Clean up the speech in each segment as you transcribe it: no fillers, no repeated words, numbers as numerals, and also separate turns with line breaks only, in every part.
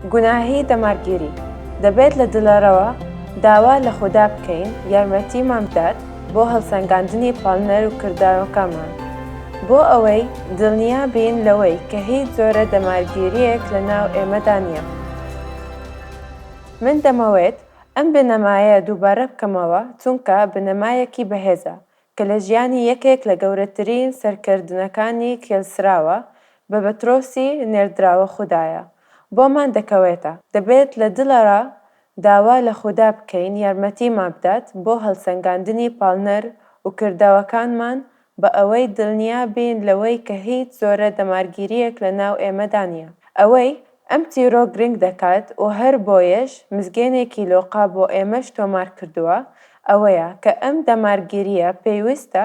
گوناهی دەمارگیری، دەبێت لە دڵەرەوە داوا لە خودا بکەین یارمەتیمان بدات بۆ هەڵسەنگاندنی پاڵنەر و کردارەکانمان بۆ ئەوەی دڵنیا بین لەوەی کە هیچ جۆرە دەمارگیرییەک لە ناو ئێمەدا نییە. من دەمەوێت ئەم بنەمایە دووبارە بکەمەوە چونکە بنەمایەکی بەهێزە کە لە ژیانی یەکێک لە گەورەترین سەرکردنەکانی کێلسراوە بە بەترۆسی نێردراوە خودایە بۆمان دەکەوێتە. دەبێت لە دڵەرا داوا لە خودا بکەین یارمەتیمان بدات بۆ هەڵسەنگاندنی پاڵنەر و کردەوەکانمان بە ئەوەی دڵنیا بین لەوەی کە هیچ جۆرە دەمارگیرییەک لە ناو ئێمەدا نییە. ئەوەی ئەم چیرۆک گرنگ دەکات و هەر بۆیەش مزگێنێکی لۆقا بۆ ئێمەش تۆمار کردووە ئەوەیە کە ئەم دەمارگیرییە پێویستە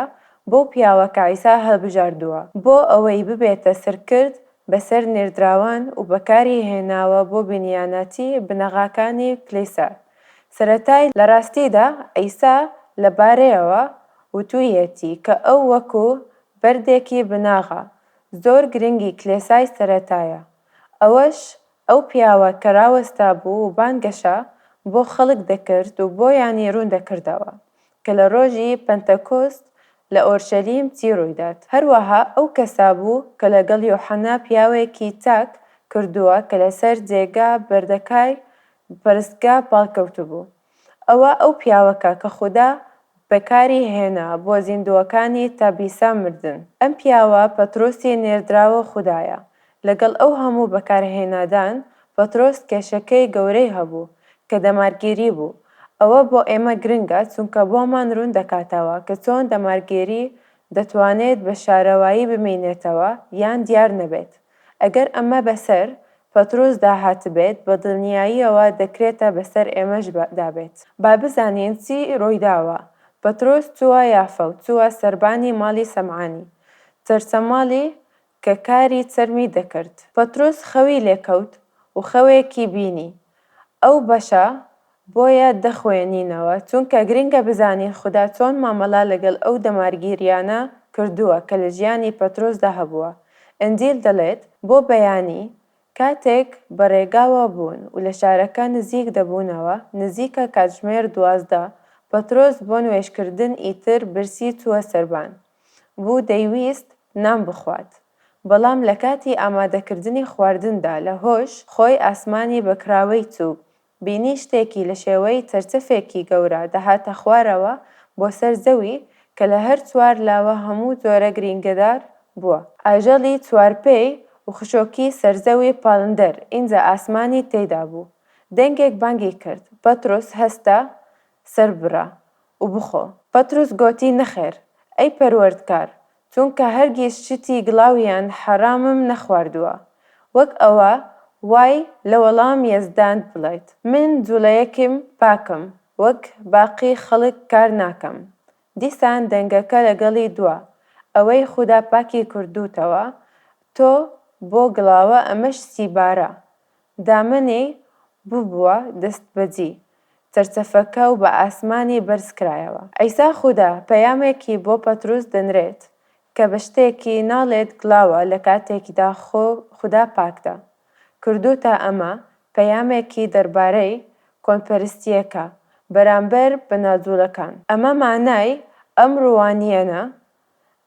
بەو پیاوە کە عیسا هەڵبژاردووە بۆ ئەوەی ببێتە سەرکرد بەسەر نێردراوان و بەکاری هێناوە بۆ بنیاناتی بنەغاکانی کلیسا سەرەتای لە ڕاستیدا عیسا لە بارەیەوە وتوویەتی کە ئەو وەکو بەردێکی بناغە زۆر گرنگی کلێسای سەرەتایە ئەوەش ئەو پیاوە کە ڕاوەستابوو و بانگەشە بۆ خەڵک دەکرد و بۆیانی ڕوون دەکردەوە کە لە ڕۆژی پەنتەکۆست لە ئۆرشەلیم چی ڕوویدات. هەروەها ئەو کەسە بوو کە لەگەڵ یۆحەنا پیاوێکی چاک کردووە کە لەسەر جێگا بەردەکای پەرستگا پاڵکەوتبوو. ئەوە ئەو پیاوەکە کە خودا بەکاری هێنا بۆ زیندووەکانی تابیسا مردن. ئەم پیاوە پەترۆسی نێردراوە خودایە. لەگەڵ ئەو هەموو بەکارهێنادان پەترۆس کێشەکەی گەورەی هەبوو کە دەمارگیری بوو. ئەوە بۆ ئێمە گرنگە چونکە بۆمان روون دەکاتەوە کە چۆن دەمارگیری دەتوانێت بە شارەوایی بمینێتەوە یان دیار نەبێت. ئەگەر ئەمە بەسەر پەترۆسدا هاتبێت بە دڵنیاییەوە دەکرێتە بەسەر ئێمەشدا بێت. با بزانین چی ڕوویداوە. پەترۆس چووە یافە و چووە سەربانی ماڵی سەمعانی چەرچەماڵی کە کاری چەرمی دەکرد. پەترۆس خەوی لێکەوت و خەوێکی بینی. ئەو بەشە بۆیە دەخوێنینەوە چونکە گرنگە بزانین خودا چۆن مامەڵە لەگەڵ ئەو دەمارگیریانە کردووە کە لە ژیانی پەترۆسدا هەبووە. ئنجیل دەڵێت، بۆ بەیانی، کاتێک بە ڕێگاوە بوون و لە شارەکە نزیک دەبوونەوە، نزیکە کاتژمێر 12، پەترۆس بۆ نوێژکردن ئیتر برسی چووە سەربان بوو دەیویست نان بخوات، بەڵام لە کاتی ئامادەکردنی خواردندا لە هۆش خۆی ئاسمانی بە کراوەی چوو بینی شتێکی لە شێوەی چەرچەفێکی گەورە دەهاتە خوارەوە بۆ سەر زەوی کە لە هەر چوار لاوە هەموو جۆرە گرینگەدار بووە. ئاژەڵی چوارپێی و خشۆکی سەرزەوی پاڵندەر ئینجا ئاسمانی تێیدا بوو. دەنگێک بانگی کرد، پەترۆس هەستە سەربڕە و بخۆ. پەترۆس گۆتی، نەخێر، ئەی پەروەردگار، چونکە هەرگیز شتی گڵاو یان حەرامم نەخواردووە. وەک ئەوە وای لە وەڵام یەزداند بڵێت، من جوڵەیەکم پاکم، وەک باقی خەڵک کار ناکەم. دیسان دەنگەکە لەگەڵی دوا، ئەوەی خودا پاکی کردووتەوە، تۆ بۆ گڵاوە ئەمەش سیبارە. دامەنێی ببووە دەستبەجی چەرچەفەکە و بە ئاسمانی بەرز کرایەوە. عیسا خودا پەیامێکی بۆ پەتروس دەنرێت کە بە شتێکی ناڵێت گڵاوە لە کاتێکدا خۆ خودا پاکتە کردووتە ئەمە پەیامێکی دەربارەی کۆنپەرستیەکە بەرامبەر بە ناجوڵەکان. ئەمە مانای ئەم ڕوانیەنە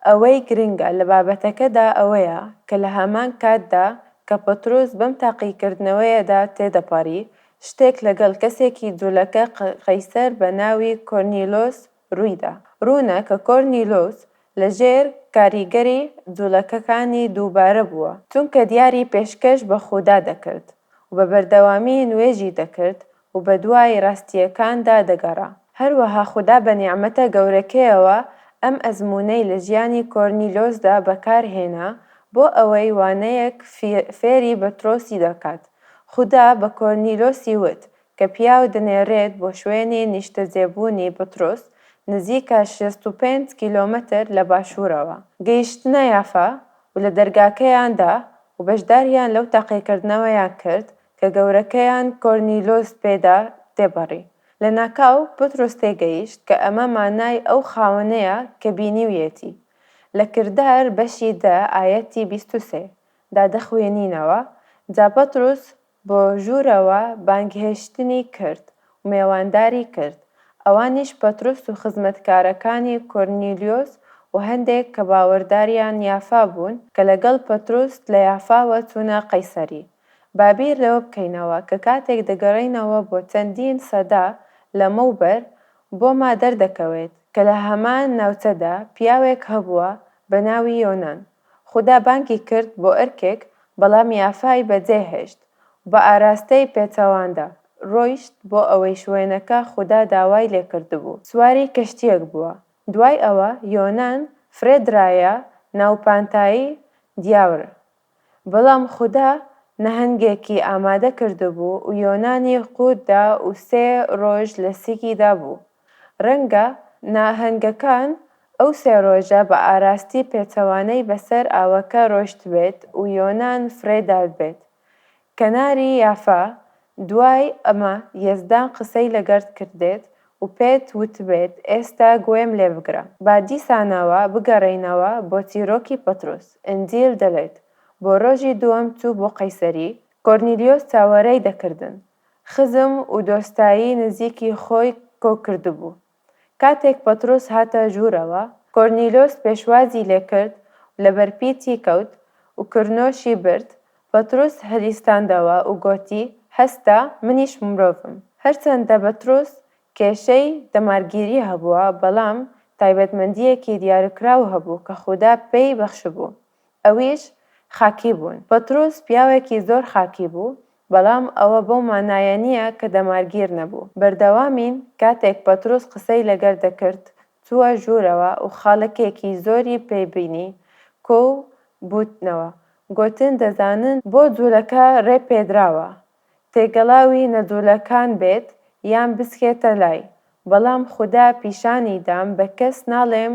ئەوەی گرنگە لە بابەتەکەدا ئەوەیە کە لە هەمان کاتدا کە پەترۆس بەم تاقیکردنەوەیەدا تێدەپەڕی، شتێک لەگەڵ کەسێکی جولەکە قەیسەر بە ناوی کۆرنیلۆس ڕوویدا. ڕوونە کە کۆرنیلۆس لە ژێر کاریگەری جولەکەکانی دووبارە بووە، چونکە دیاری پێشکەش بە خودا دەکرد و بە بەردەوامی نوێژی دەکرد و بەدوای ڕاستییەکاندا دەگەڕا. هەروەها خودا بە نیعمەتە گەورەکەیەوە ئەم ئەزموونەی لە ژیانی کۆرنیلۆسدا بەکار هێنا بۆ ئەوەی وانەیەک فێری بەترۆسی دەکات. خودا بە کۆرنیلۆسی وت کە پیاو دەنێرێت بۆ شوێنی نیشتەجێبوونی بەترۆس نزیکە 65 کیلۆمەتر لە باشوورەوە. گەیشتنە یافا و لە دەرگاکەیان دا و بەشداریان لەو تاقیکردنەوەیان کرد کە گەورەکەیان کۆرنیلۆس پێدا تێپەڕی. لەناکاو پترۆس تێگەیشت کە ئەمە مانای ئەو خاوەنەیە کە بینیویەتی. لە کردار بەشی دە ئایەتی 23 دا دەخوێنینەوە، جا پەترۆس بۆ ژوورەوە بانگهێشتنی کرد و مێوانداری کرد، ئەوانیش پەترۆس و خزمەتکارەکانی کۆرنیلیۆس و هەندێک کە باوەڕداریان یافا بوون کە لەگەڵ پەترۆس لە یافاوە چوونە قەیسەری. با بیر لەوە بکەینەوە کە کاتێک دەگەڕێینەوە بۆ چەندین سەدە لەمەوبەر بۆما دەردەکەوێت کە لە هەمان ناوچەدا پیاوێک هەبووە بە ناوی یۆنان. خودا بانگی کرد بۆ ئەرکێک بەڵام یافای بەجێهێشت و بە ئاراستەی پێچەواندا ڕۆیشت بۆ ئەوەی شوێنەکە خودا داوای لێکردبوو سواری کەشتیەک بووە دوای ئەوە یۆنان فرێدرایە ناو پانتایی دیاور بەڵام خودا نەهەنگێکی ئامادە کردبوو و یۆنانی قووت دا و سێ ڕۆژ لە سیگیدا بوو. ڕەنگە ناهەنگەکان ئەو سێ ڕۆژە بە ئاراستی پێچەوانەی بەسەر ئاوەکە ڕۆیشتبێت و یۆنان فڕێ دابێت کەناری یافا، دوای ئەمە یەزدان قسەی لەگەرت کردێت و پێت وتبێت ئێستا گوێم لێ بگرە. با دیسانەوە بگەڕێینەوە بۆ چیرۆکی پەترۆس. ئینجیل دەڵێت، بۆ ڕۆژی دووەم چوو بۆ قەیسەری، کۆرنیلیۆس چاوەڕێی دەکردن. خزم و دۆستایی نزیکی خۆی کۆکردبوو. کاتێک پەترۆس هاتە ژوورەوە، کۆرنیلۆس پێشوازی لێکرد و لەبەرپیتی کەوت و کرنۆشی برد، پەترۆس هەلیستاندەوە و گۆتی، هەستە، منیش مرۆڤم. هەرچەندە بەترۆس کێشەی دەمارگیری هەبووە، بەڵام تایبەتمەندییەکی دیارکراو هەبوو کە خودا پێی بەخشبوو، ئەویش خاکی بوون. پەترۆس پیاوێکی زۆر خاکی بوو، بەڵام ئەوە بەو مانایە نییە کە دەمارگیر نەبوو. بەردەوامین، کاتێک پەترۆس قسەی لەگەر دەکرد، چووە ژوورەوە و خەڵکێکی زۆری پێ بینی کۆ بوونەوە. گۆتن دەزانن بۆ جوولەکە ڕێ پێدراوە تێگەڵاوی نەجوولەکان بێت یان بچێتە لای، بەڵام خودا پیشانی دام بە کەس ناڵێم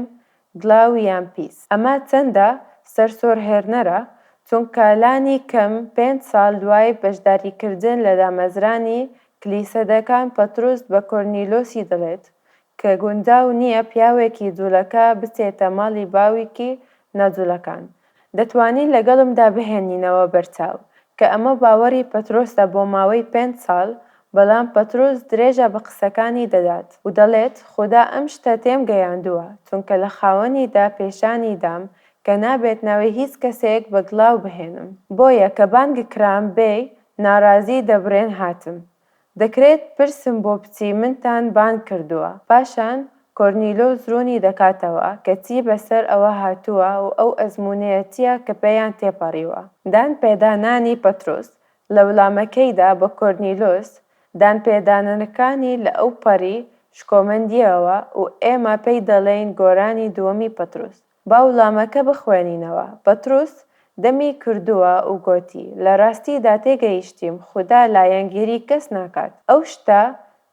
گڵاو یان پیس. ئەمە چەندە سەرسوڕهێنەرە، چونکە لانی کەم پێنج ساڵ دوای بەشداریکردن لە دامەزرانی کلیسەدەکان پەترۆس بە کۆرنیلۆسی دەڵێت کە گونجاو نییە پیاوێکی جولەکە بچێتە ماڵی باوکی ناجولەکان. دەتوانین لەگەڵمدا بهێنینەوە بەرچاو کە ئەمە باوەڕی پەترۆسە بۆ ماوەی پێنج ساڵ، بەڵام پەترۆس درێژە بە قسەکانی دەدات و دەڵێت خودا ئەم شتە تێم گەیاندووە چونکە لە خاوەنیدا پێشانی دام کە نابێت ناوی هیچ کەسێک بە گڵاو بهێنم. بۆیە کە بانگکرام بێ ناڕازی دەبرێن هاتم. دەکرێت پرسم بۆ بچی منتان بانگ کردووە. پاشان کۆرنیلۆس روونی دەکاتەوە کە چی بەسەر ئەوە هاتووە و ئەو ئەزموونەیە چییە کە پێیان تێپەڕیوە. دانپێدانانی پەترۆس لە وڵامەکەیدا بە کۆرنیلۆس، دانپێدانەکانی لە ئەوپەڕی شکۆمەندییەوە و ئێمە پێی دەڵێین گۆرانی دووەمی پەترۆس. با وڵامەکە بخوێنینەوە. پەتڕوس دەمی کردووە و گۆتی، لە ڕاستیدا تێگەیشتیم خودا لایەنگیری کەس ناکات. ئەو شتە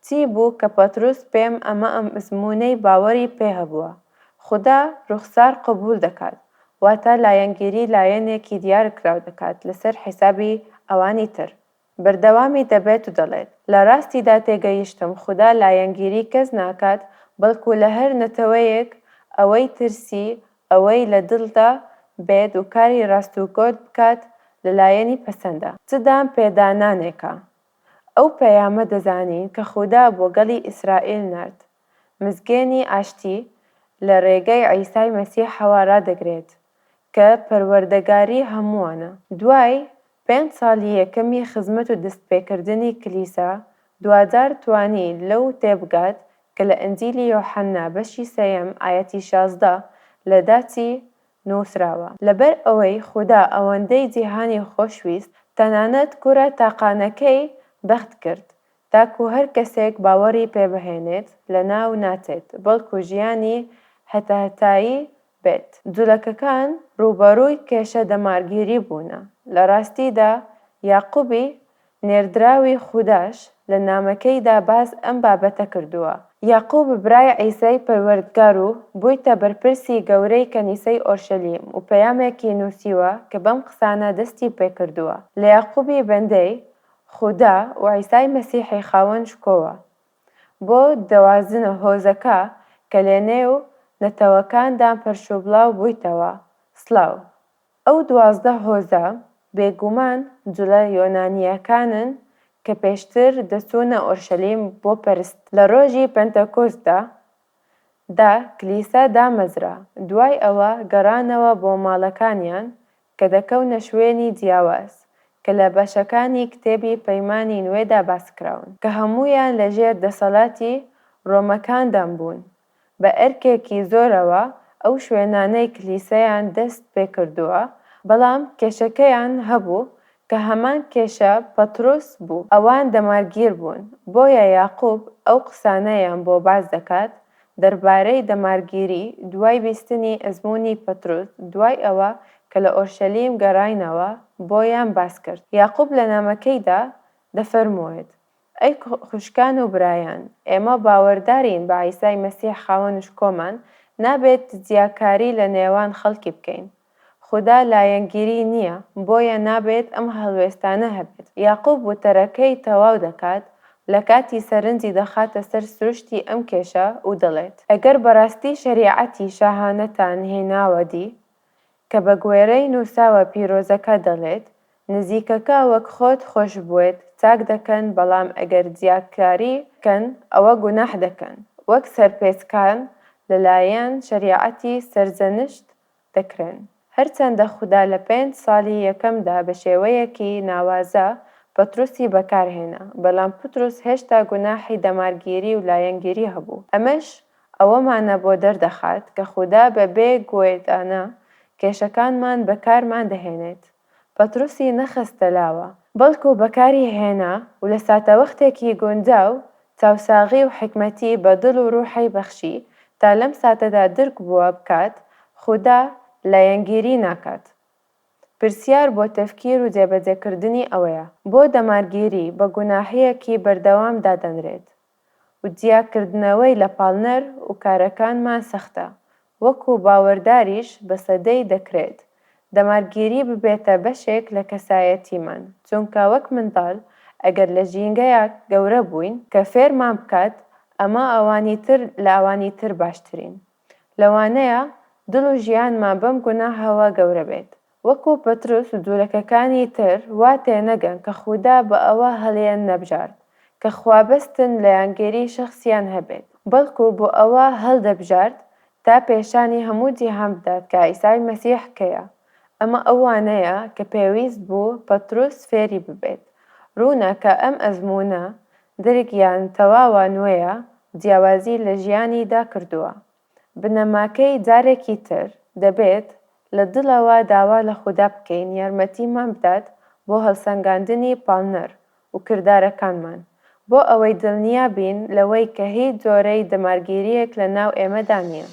چی بوو کە پەتڕوس پێم ئەمە ئەزموونەی باوەڕی پێ هەبووە؟ خودا ڕوخسار قبووڵ دەکات، واتە لایەنگیری لایەنێکی دیارکراو دەکات لەسەر حیسابی ئەوانی تر. بەردەوامی دەبێت و دەڵێت، لە ڕاستیدا تێگەیشتم خودا لایەنگیری کەس ناکات، بەڵکو لە هەر نەتەوەیەک ئەوەی ترسی ئەوەی لە دڵدا بێت و کاری ڕاستوگۆت بکات لە لایەنی پەسەندە. چ دان پێدانانێکە! ئەو پەیامە دەزانین کە خودا بۆ گەلی ئیسرائیل نارد، مزگێنی ئاشتی لە ڕێگەی عیسای مەسیحەوە ڕادەگرێت کە پەروەردەگاری هەمووانە. دوای پێنج ساڵی یەکەمی خزمەت و دەستپێکردنی کلیسا، دواجار توانی لەو تێبگات کە لە ئنجیلی یۆحەننا بەشی سێیەم ئایەتی 16 لە دا چی نووسراوە، لەبەر ئەوەی خودا ئەوەندەی جیهانی خۆشویست، تەنانەت کوڕە تاقانەکەی بەخت کرد، تاکو هەر کەسێک باوەڕی پێ بهێنێت لەناو ناچێت، بەڵکو ژیانی هەتاهەتایی بێت. جولەکەکان ڕووبەڕووی کێشە دەمارگیری بوونە. لە ڕاستیدا یاقوبی نێردراوی خوداش لە نامەکەیدا باس ئەم بابەتە کردووە. یاقوب برای عیسای پەروەردگار و بوویتە بەرپرسی گەورەی کەنیسەی ئۆرشەلیم و پەیامێکی نووسیوە کە بەم قسانە دەستی پێکردووە، لە یاقوبی بەندەی خودا و عیسای مەسیحی خاوەن شکۆوە. بۆ 12 هۆزەکە کە لەنێو نەتەوەکاندا پەرشوبڵاو بوویتەوە، سڵاو. ئەو 12 هۆزە بێگومان جولە یۆنانییەکانن کە پێشتر دەچوونە ئۆرشەلیم بۆ پەرستن. لە ڕۆژی پەنتەکۆستدا دا کلیسا دامەزرا، دوای ئەوە گەڕانەوە بۆ ماڵەکانیان کە دەکەونە شوێنی جیاواز کە لە بەشەکانی کتێبی پەیمانی نوێدا باسکراون، کە هەموویان لە ژێر دەسەڵاتی ڕۆمەکاندان بوون، بە ئەرکێکی زۆرەوە ئەو شوێنانەی کلیسەیان دەست پێکردووە، بەڵام کێشەکەیان هەبوو کە هەمان کێشە پەتڕوس بوو، ئەوان دەمارگیر بوون، بۆیە یاقوب ئەو قسانەیان بۆ باس دەکات دەربارەی دەمارگیری دوای بیستنی ئەزموونی پەتروس دوای ئەوە کە لە ئۆرشەلیم گەڕاینەوە بۆیان باس کرد. یاقوب لە نامەکەیدا دەفەرموێت، ئەی خوشکان و برایان، ئێمە باوەردارین بە عیسای مەسیح خاوەن شکۆمان، نابێت جیاکاری لە نێوان خەڵکی بکەین. خودا لایەنگیری نییە، بۆیە نابێت ئەم هەڵوێستانە هەبێت. یاقوب وتەرەکەی تەواو دەکات لە کاتی سەرنجی دەخاتە سەر سروشتی ئەم کێشە و دەڵێت. ئەگەر بەڕاستی شەریعەتی شاهانەتان هێناوە دی، کە بە گوێرەی نووساوە پیرۆزەکە دەڵێت، نزیکەکە وەک خۆت خۆشبوێت چاک دەکەن بەڵام ئەگەر جیاکاری بکەن ئەوە گوناح دەکەن وەک سەرپێچکان لەلایەن شەریعەتی سەرزەنشت دەکرێن. هەرچەندە خودا لە پێنج ساڵی یەکەمدا بە شێوەیەکی ناوازە پەتروسی بەکارهێنا، بەڵام پتروس هێشتا گوناحی دەمارگیری و لایەنگیری هەبوو. ئەمەش ئەوەمانە بۆ دەردەخات کە خودا بە بێ گوێدانە کێشەکانمان بەکارمان دەهێنێت. پەتروسی نەخستە لاوە، بەڵکو بەکاری هێنا و لە ساتەوەختێکی گونجاو چاوساغی و حیکمەتی بە دڵ و ڕوحی بەخشی تا لەم ساتەدا درک بووە بکات خودا لایەنگیری ناکات. پرسیار بۆ تەفکیر و جێبەجێکردنی ئەوەیە، بۆ دەمارگیری بە گوناحیەکی بەردەوام دادەنرێت و جیاکردنەوەی لە پاڵنەر و کارەکانمان سەختە، وەکو باوەرداریش بە سەدەی دەکرێت دەمارگیری ببێتە بەشێک لە کەسایەتیمان، چونکە وەک منداڵ ئەگەر لە ژینگەیەک گەورە بووین کە فێرمان بکات ئەمە ئەوانی تر لە ئەوانی تر باشترین، لەوانەیە دڵ و ژیانمان بەم گوناهەوە گەورە بێت. وەکو پەتروس و جولەکەکانی تر وا تێنەگەن کە خودا بە ئەوە هەڵیان نەبژارد کە خوابەستن لایەنگیری شەخسیان هەبێت، بەڵکو بۆ ئەوە هەڵدەبژارد تا پێشانی هەموو جیهان بدات کە عیسای مەسیح کێیە. ئەمە ئەو وانەیە کە پێویست بوو پەتروس فێری ببێت. ڕوونە کە ئەم ئەزموونە درک یان تەواوە نوێیە جیاوازی لە ژیانیدا کردووە. بنەماکەی جارێکی تر دەبێت لە دڵەوە داوا لە خودا بکەین یارمەتیمان بدات بۆ هەڵسەنگاندنی پاڵنەر و کردارەکانمان، بۆ ئەوەی دڵنیا بین لەوەی کە هیچ جۆرەی دەمارگیرییەک لە ناو ئێمەدا نییە.